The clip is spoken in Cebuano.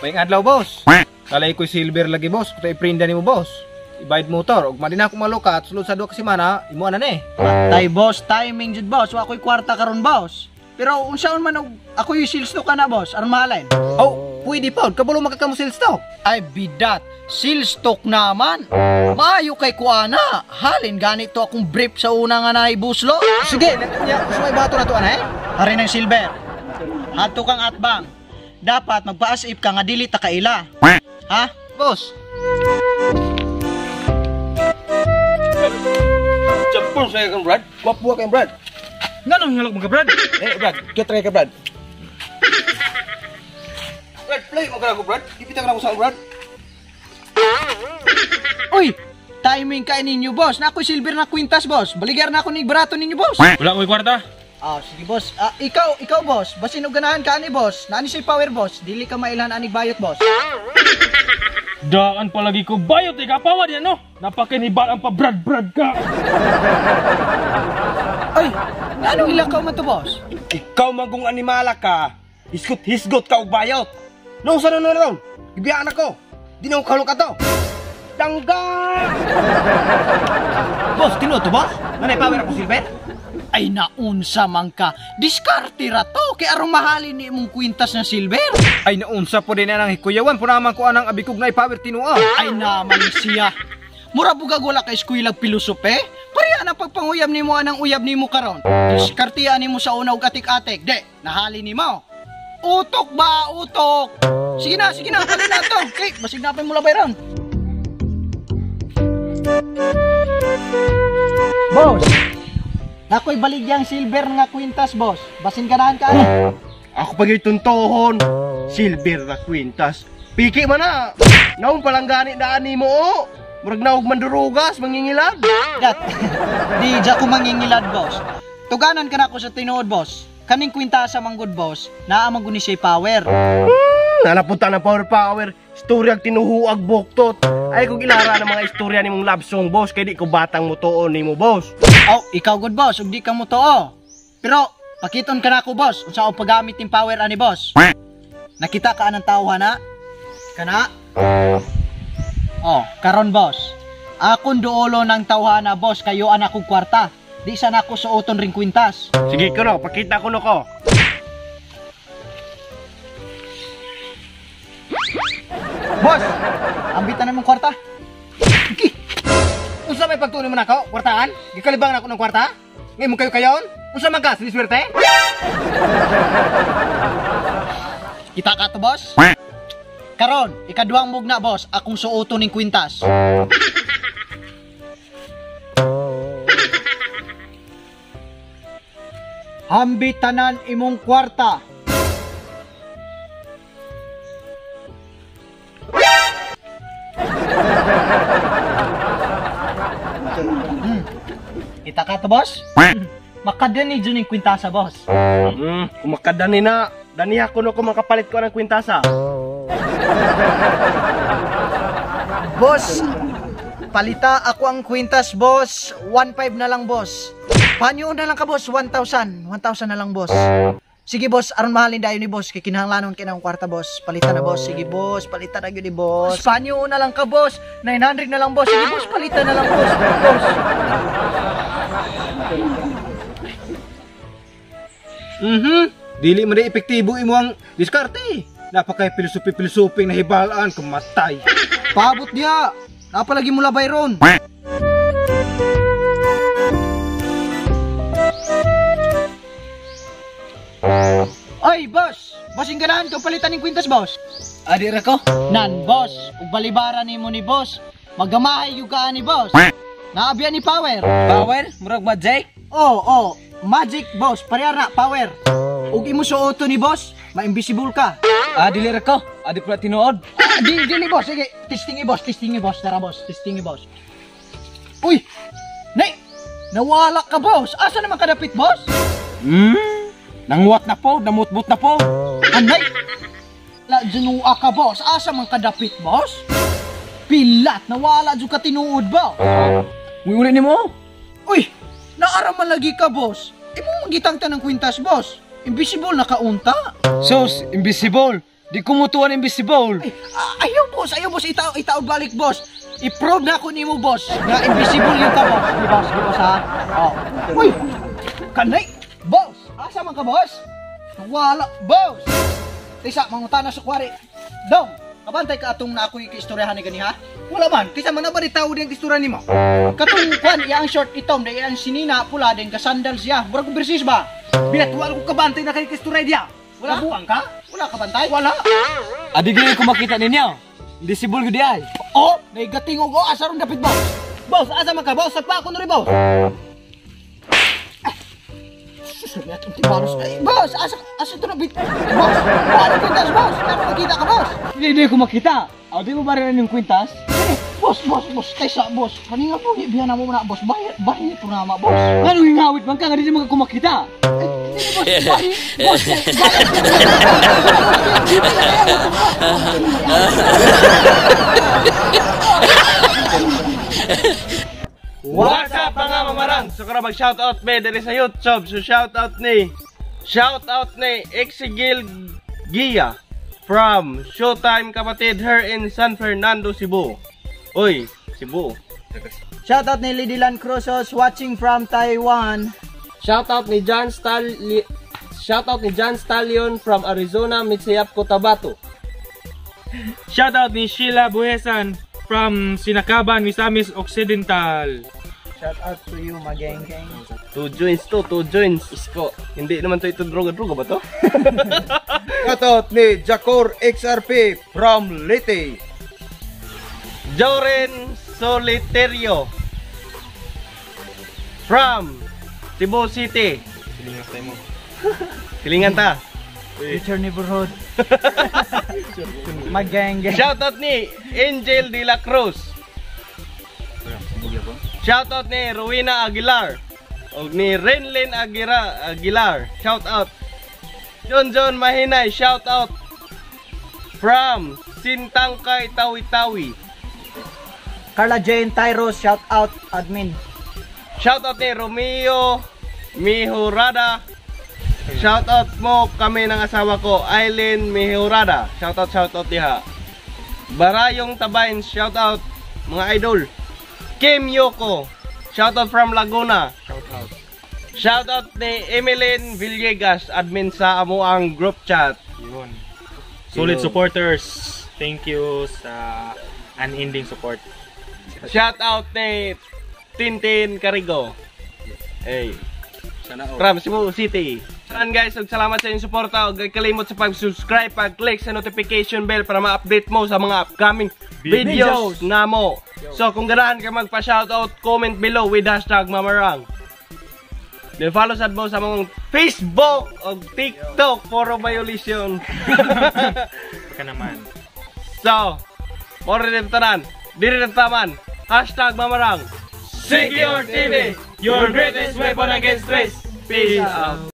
May adlaw, boss. Kalay ko silver lagi, boss. Kuta iprinda nimo, boss. Ibayad motor. Ug madi na ako malukat sulod sa 2 ka semana, imo ana ni. Tay boss, timing jud boss. Wa ko'y kwarta karon, boss. Pero unsaon man og ako yung sales stock ka na, boss, aron mahalin. Oh, pwede pa. Kabalo makakamo sales stock. Ay bidat, sales stock naman. Maayo kay kuana. Halin ganito akong brief sa una nga naibuslo. Sige, nya gusto may bato na to ana eh. Hari ng silver. Adto kang atbang. Dapat magpaasip ka nga dili ta kaila. Ha? Boss. Champon sa kang Brad. Gwapo kang Brad. Nganong hingalok mo ka, Brad? Eh, Brad, get try ka, Brad. Brad, play mo ka na ko, Brad. Ipita ka na ko sa Brad. Uy, timing ka ninyo, boss. Na ako'y silver na kwintas, boss. Baligar na ako ni barato ninyo, boss. Wala ko'y kwarta. Ah, sige, boss. Ah, ikaw, boss. Basin og ganahan ka ani, boss. Naani say power, boss. Dili ka mailhan anig bayot, boss. Daan palagi ko bayot eh, kapawa diyan no. Napakinibal ang pa-brad-brad ka. Ay, anong ilang ka man to, boss? Ikaw magong animala ka. Hisgot-hisgot ka og bayot. Nung sa nun ron, gibiyaan ako. Di na ako kalok ato. Dangga! Boss, tinuod to, boss? Nanay power ako silver? Ay naunsa man ka. Diskarte ra to kay aron mahalin ni imong kwintas na silver. Ay naunsa po din anang hikuyawan po naman ko anang abikog na power tinua. Ay naman siya. Mura bugag wala ka eskwelag pilosope. Pareha na pagpanguyab nimo anang uyab nimo karon. Diskartean nimo sa una og atik-atik. De, nahali nimo. Utok ba, utok. Sige na, palit na to. Okay, basig na pa mo labay ron. Boss, nakoy baligyang silver nga kwintas, boss. Basin ganahan ka ano? Ako pag ituntohon, silver na kwintas. Piki man na. Naong palang gani daan nimo o. Murag naog mandurugas, mangingilad. Dat, di dya ko mangingilad, boss. Tuganan ka na ako sa tinuod, boss. Kaning kwintasa manggod, boss, naa man guni siya'y power. Nalapunta na power. Istoryag tinuhuag buktot. Ay kung ilara ng mga istorya nimong love song, boss, kay di ko batang mutuon nimo, boss. Oh, ikaw good, boss, ug di ka mutuo. Pero pakiton ka na ako, boss, unsa ang paggamit ning power ani, boss. Nakita ka anang tao hana? Kana? Oh, karon, boss. Akon duolo ng tawhana, boss, kayo anak kong kwarta. Di sana ako suoton ring kwintas. Sige kuno, pakita kuno ko. Boss, ambitan na mong kwarta. Okay. Unsa may pagtuon mo nako? Kwartaan? Gikalibang nako ng kwarta? Ngayon mo kayo kayon? Unsa man ka, siniswerte? Kita ka to, boss? Karon, ikaduhang mugna, boss, akong suoton ning kwintas. Hambitanan imong kwarta. Kita ka to, boss? Makadani dyan yung kwintasa, boss. Kung makadani na, dani ako no kung makapalit ko ng kwintasa. Boss, palita ako ang kwintas, boss. 1.5 na lang, boss. Panyo na lang ka, boss. 1,000. 1,000 na lang, boss. Sige, boss. Aron mahalin dayon ni boss. Kay kinahanglanon kay na akong kwarta, boss. Palita na, boss. Sige, boss. Palita na gyud ni boss. Panyo na lang ka, boss. 900 na lang, boss. Sige, boss. Palita na lang, boss. Boss. Dili man di epektibo imo ang diskarte. Napakay pilosopi-pilosoping nahibalaan kamatay. Paabot diha. Napalagi mo labay ron. Ay, boss! Basing ganahan ka palitan ng kwintas, boss. Adi ra ko. Nan, boss. Ug balibara nimo ni boss. Magamahay yung ka ni boss. Naabiyan ni power. Power? Murag magic? Oo, oh, magic, boss. Pareha na, power. Ug imo suoto ni boss, ma-invisible ka. Ah, dili ra ko. Adi pala tinuod. Ah, dili, boss. Sige, testing boss, testing boss. Tara, boss, testing boss. Uy! Nay! Nawala ka, boss. Asa naman kadapit, boss? Nangwat na po, namutbot na po. Anay! La junua ka, boss. Asa man kadapit, boss? Pilat, nawala jud ka tinuod ba? Uy, uli nimo. Uy! Naaraman lagi ka, boss. Imo magitang tanang kwintas, boss. Invisible na kaunta. Sos, invisible. Di ko mutuan invisible. Ay, ayaw boss, ayaw boss, itaod balik boss. I-prove na ako nimo boss nga invisible yung ka boss. Di boss, di boss ha. Oh. Uy. Kanay, boss. Asa man ka boss? Wala, boss. Tisa mangutana sa kwari. Dong, kabantay ka atong na ako'y kaistoryahan ni gani ha? Wala man, kaysa man na ba di tao diyang istorya nimo? Katong kwan, iyang short itom, dahil iyang sinina pula, din kasandal siya. Murag overseas ba? Bilat, wala ko kabantay na kay istorya diya. Wala buang ka? Wala kabantay? Wala. Adi gani ko makita ninyo. Invisible gud ay. Oh, naigating og oh, asa ron dapit boss. Boss, asa man ka boss? Sagpa ako nuri boss. Sus, may atong tibalos. Ay, boss, asa to na bit? Boss, wala kwintas boss. Ano makita ka boss? Hindi ko makita. Aw di mo ba rin yung kwintas? Eh, boss, boss, boss, taysa boss. Kani nga po, biya na mo na boss. Bayad, bayad po na ma boss. Ngano hingawit man ka nga di man ka makita? Eh, dili boss, bayad, boss, bayad. What's up mga mamarang? So karon mag-shoutout me diri sa YouTube. So shoutout ni Exigil Gia from Showtime kapatid her in San Fernando, Cebu. Uy, Cebu. Shoutout ni Lady Lan Cruzos watching from Taiwan. Shoutout ni John Stallion from Arizona, Mitsayap, Cotabato. Shoutout ni Sheila Buhesan from Sinakaban, Misamis Occidental. Shout out to you, my gang gang. Two joints to, two joints. Isko. Hindi naman to ito droga-droga ba to? Shoutout ni Jacor XRP from Leyte. Joren Soliterio from Cebu City. Silingan tayo mo. Silingan ta. Future neighborhood. My gang gang. Shoutout ni Angel De La Cruz. Shoutout ni Rowena Aguilar o ni Renlin Aguilar. Shoutout. John John Mahinay, shoutout from Sintangkay, Tawi-Tawi. Carla Jane Tyros, shout out admin. Shoutout ni Romeo Mihurada. Shoutout mo kami ng asawa ko, Eileen Mihurada. Shoutout, shoutout diha. Barayong Tabain, shoutout mga idol. Kim Yoko, shoutout from Laguna. Shoutout. Shoutout ni Emeline Villegas, admin sa amuang group chat. Yun. Solid supporters. Thank you sa unending support. Shoutout ni Tintin Carigo. Hey. Sana all. From Cebu City. Saan guys, ug salamat sa inyong suporta ug kalimot sa pag-subscribe, pag-click sa notification bell para ma-update mo sa mga upcoming videos namo. So kung ganahan ka magpa-shoutout, comment below with hashtag Mamarang. Then follow sad mo sa mga Facebook o TikTok for violation. Baka naman. So, more rin tanan, diri rin taman. Hashtag Mamarang. Secure TV, your greatest weapon against stress. Peace out.